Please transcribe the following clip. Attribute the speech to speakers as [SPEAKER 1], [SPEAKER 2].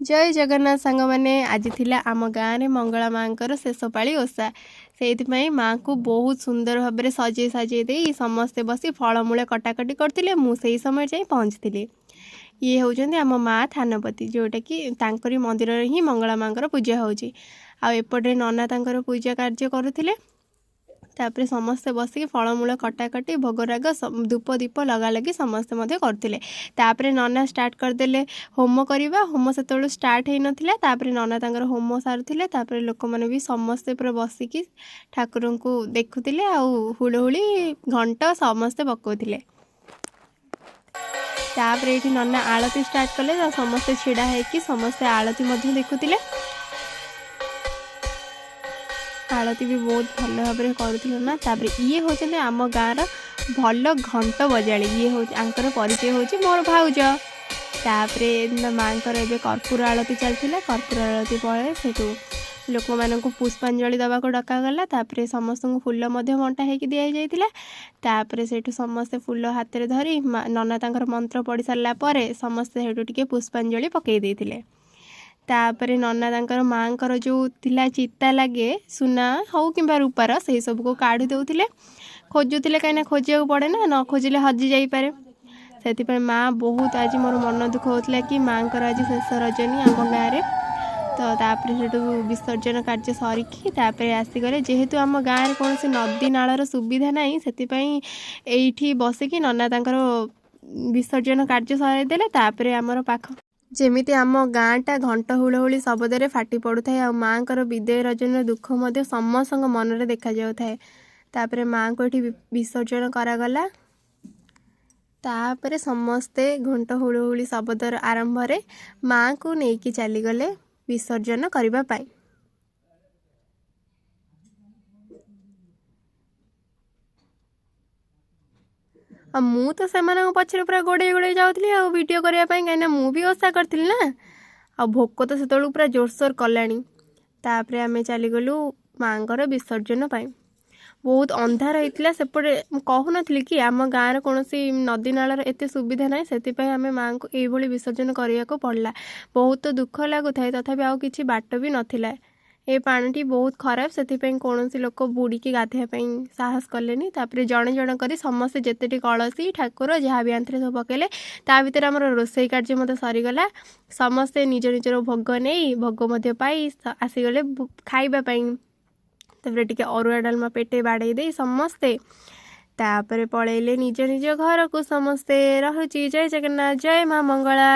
[SPEAKER 1] ଜୟ ଜଗନ୍ନାଥ ସାଙ୍ଗମାନେ। ଆଜି ଥିଲା ଆମ ଗାଁରେ ମଙ୍ଗଳା ମାଆଙ୍କର ଶେଷ ପାଳି ଓଷା। ସେଇଥିପାଇଁ ମାଆଙ୍କୁ ବହୁତ ସୁନ୍ଦର ଭାବରେ ସଜେଇ ସାଜେଇ ଦେଇ ସମସ୍ତେ ବସି ଫଳମୂଳ କଟାକଟି କରୁଥିଲେ। ମୁଁ ସେଇ ସମୟରେ ଯାଇ ପହଞ୍ଚିଥିଲି। ଇଏ ହେଉଛନ୍ତି ଆମ ମା ଥାନପତି, ଯେଉଁଟାକି ତାଙ୍କରି ମନ୍ଦିରରେ ହିଁ ମଙ୍ଗଳା ମାଆଙ୍କର ପୂଜା ହେଉଛି। ଆଉ ଏପଟେ ନନା ତାଙ୍କର ପୂଜା କାର୍ଯ୍ୟ କରୁଥିଲେ। ତାପରେ ସମସ୍ତେ ବସିକି ଫଳମୂଳ କଟାକଟି, ଭୋଗରାଗ, ଧୂପ ଦୀପ ଲଗାଲଗି ସମସ୍ତେ ମଧ୍ୟ କରୁଥିଲେ। ତାପରେ ନନା ଷ୍ଟାର୍ଟ କରିଦେଲେ ହୋମ କରିବା। ହୋମ ସେତେବେଳୁ ଷ୍ଟାର୍ଟ ହେଇନଥିଲା। ତାପରେ ନନା ତାଙ୍କର ହୋମ ସାରୁଥିଲେ। ତାପରେ ଲୋକମାନେ ବି ସମସ୍ତେ ପୁରା ବସିକି ଠାକୁରଙ୍କୁ ଦେଖୁଥିଲେ ଆଉ ହୁଳୁହୁଳି, ଘଣ୍ଟ ସମସ୍ତେ ପକାଉଥିଲେ। ତାପରେ ଏଇଠି ନନା ଆଳତି ଷ୍ଟାର୍ଟ କଲେ। ତ ସମସ୍ତେ ଛିଡ଼ା ହେଇକି ସମସ୍ତେ ଆଳତି ମଧ୍ୟ ଦେଖୁଥିଲେ। ଆଳତି ବି ବହୁତ ଭଲ ଭାବରେ କରୁଥିଲେ ନା। ତାପରେ ଇଏ ହେଉଛନ୍ତି ଆମ ଗାଁର ଭଲ ଘଣ୍ଟ ବଜାଳି। ଇଏ ହେଉଛି ଆଙ୍କର ପରିଚୟ ହେଉଛି ମୋର ଭାଉଜ। ତାପରେ ମାଆଙ୍କର ଏବେ କର୍ପୂର ଆଳତି ଚାଲିଥିଲା। କର୍ପୂର ଆଳତି ପରେ ସେଠୁ ଲୋକମାନଙ୍କୁ ପୁଷ୍ପାଞ୍ଜଳି ଦେବାକୁ ଡକାଗଲା। ତାପରେ ସମସ୍ତଙ୍କୁ ଫୁଲ ମଧ୍ୟ ବଣ୍ଟା ହେଇକି ଦିଆଯାଇଥିଲା। ତାପରେ ସେଇଠୁ ସମସ୍ତେ ଫୁଲ ହାତରେ ଧରି ନନା ତାଙ୍କର ମନ୍ତ୍ର ପଢ଼ି ସାରିଲା ପରେ ସମସ୍ତେ ସେଇଠୁ ଟିକେ ପୁଷ୍ପାଞ୍ଜଳି ପକାଇ ଦେଇଥିଲେ। ତାପରେ ନନା ତାଙ୍କର ମାଆଙ୍କର ଯେଉଁ ଥିଲା ଚିତା ଲାଗେ, ସୁନା ହଉ କିମ୍ବା ରୂପାର, ସେଇ ସବୁକୁ କାଢ଼ି ଦେଉଥିଲେ, ଖୋଜୁଥିଲେ। କାହିଁକିନା ଖୋଜିବାକୁ ପଡ଼େ ନା, ନ ଖୋଜିଲେ ହଜି ଯାଇପାରେ। ସେଥିପାଇଁ ମା ବହୁତ ଆଜି ମୋର ମନ ଦୁଃଖ ହେଉଥିଲା କି ମାଆଙ୍କର ଆଜି ଶେଷ ରଜନୀ ଆମ ଗାଁରେ। ତ ତାପରେ ସେଠୁ ବିସର୍ଜନ କାର୍ଯ୍ୟ ସରିକି ତାପରେ ଆସିଗଲେ। ଯେହେତୁ ଆମ ଗାଁରେ କୌଣସି ନଦୀ ନାଳର ସୁବିଧା ନାହିଁ, ସେଥିପାଇଁ ଏଇଠି ବସିକି ନନା ତାଙ୍କର ବିସର୍ଜନ କାର୍ଯ୍ୟ ସରାଇଦେଲେ। ତାପରେ ଆମର ପାଖ ଯେମିତି ଆମ ଗାଁଟା ଘଣ୍ଟ ହୁଳହୁଳି ଶବ୍ଦରେ ଫାଟି ପଡ଼ୁଥାଏ ଆଉ ମାଆଙ୍କର ବିଦାୟ ରଜନୀର ଦୁଃଖ ମଧ୍ୟ ସମସ୍ତଙ୍କ ମନରେ ଦେଖାଯାଉଥାଏ। ତାପରେ ମାଆଙ୍କୁ ଏଠି ବିସର୍ଜନ କରାଗଲା। ତାପରେ ସମସ୍ତେ ଘଣ୍ଟ ହୁଳହୁଳି ଶବ୍ଦର ଆରମ୍ଭରେ ମାଆଙ୍କୁ ନେଇକି ଚାଲିଗଲେ ବିସର୍ଜନ କରିବା ପାଇଁ। ଆଉ ମୁଁ ତ ସେମାନଙ୍କ ପଛରେ ପୁରା ଗୋଡ଼େଇ ଗୋଡ଼େଇ ଯାଉଥିଲି ଆଉ ଭିଡ଼ିଓ କରିବା ପାଇଁ, କାହିଁକିନା ମୁଁ ବି ଓଷା କରିଥିଲି ନା। ଆଉ ଭୋକ ତ ସେତେବେଳକୁ ପୁରା ଜୋରସୋର କଲାଣି। ତାପରେ ଆମେ ଚାଲିଗଲୁ ମାଆଙ୍କର ବିସର୍ଜନ ପାଇଁ। ବହୁତ ଅନ୍ଧାର ହେଇଥିଲା ସେପଟେ। ମୁଁ କହୁନଥିଲି କି ଆମ ଗାଁର କୌଣସି ନଦୀ ନାଳର ଏତେ ସୁବିଧା ନାହିଁ, ସେଥିପାଇଁ ଆମେ ମାଆଙ୍କୁ ଏଇଭଳି ବିସର୍ଜନ କରିବାକୁ ପଡ଼ିଲା। ବହୁତ ଦୁଃଖ ଲାଗୁଥାଏ, ତଥାପି ଆଉ କିଛି ବାଟ ବି ନଥିଲା। ଏ ପାଣିଟି ବହୁତ ଖରାପ, ସେଥିପାଇଁ କୌଣସି ଲୋକ ବୁଡ଼ିକି ଗାଧୋଇବା ପାଇଁ ସାହସ କଲେନି। ତାପରେ ଜଣେ ଜଣ କରି ସମସ୍ତେ ଯେତେଟି କଳସୀ, ଠାକୁର ଯାହା ବି ଆଣିଥିଲେ ସବୁ ପକାଇଲେ। ତା ଭିତରେ ଆମର ରୋଷେଇ କାର୍ଯ୍ୟ ମଧ୍ୟ ସରିଗଲା। ସମସ୍ତେ ନିଜ ନିଜର ଭୋଗ ନେଇ, ଭୋଗ ମଧ୍ୟ ପାଇ ଆସିଗଲେ ଖାଇବା ପାଇଁ। ତାପରେ ଟିକେ ଅରୁଆ ଡାଲମା ପେଟେ ବାଡ଼େଇ ଦେଇ ସମସ୍ତେ ତାପରେ ପଳେଇଲେ ନିଜ ନିଜ ଘରକୁ ସମସ୍ତେ। ରହୁଛି, ଜୟ ଜଗନ୍ନାଥ, ଜୟ ମା ମଙ୍ଗଳା।